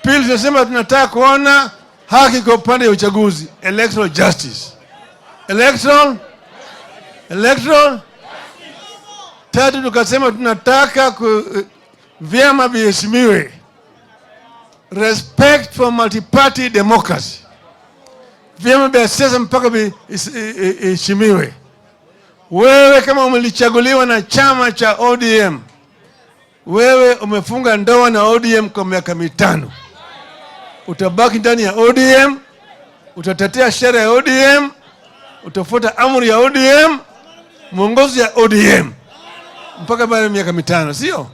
Pili, tunasema tunataka kuona haki kwa upande ya uchaguzi, electoral justice, electoral. Tatu, tukasema tunataka vyama viheshimiwe, respect for multi-party democracy. Vyama vya siasa mpaka viheshimiwe. Wewe kama umelichaguliwa na chama cha ODM, wewe umefunga ndoa na ODM kwa miaka 5, utabaki ndani ya ODM, utatetea sheria ya ODM, utafuata amri ya ODM, mwongozo ya ODM mpaka baada ya miaka 5, sio?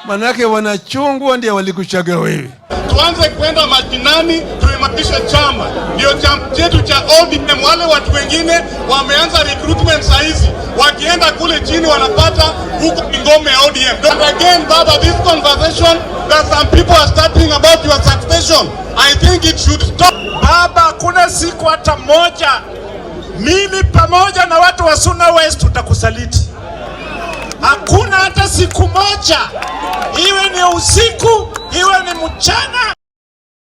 Maanake wanachungwa ndio walikuchagua wewe. Tuanze kwenda mashinani tuimarishe chama, ndio chama chetu cha ODM. Wale watu wengine wameanza recruitment saa hizi, wakienda kule chini wanapata huko ngome ya ODM. And again, Baba, this conversation that some people are starting about your succession, I think it should stop. Baba, hakuna siku hata moja mimi pamoja na watu wa Suna West tutakusaliti. Hakuna hata siku moja, iwe ni usiku, iwe ni mchana.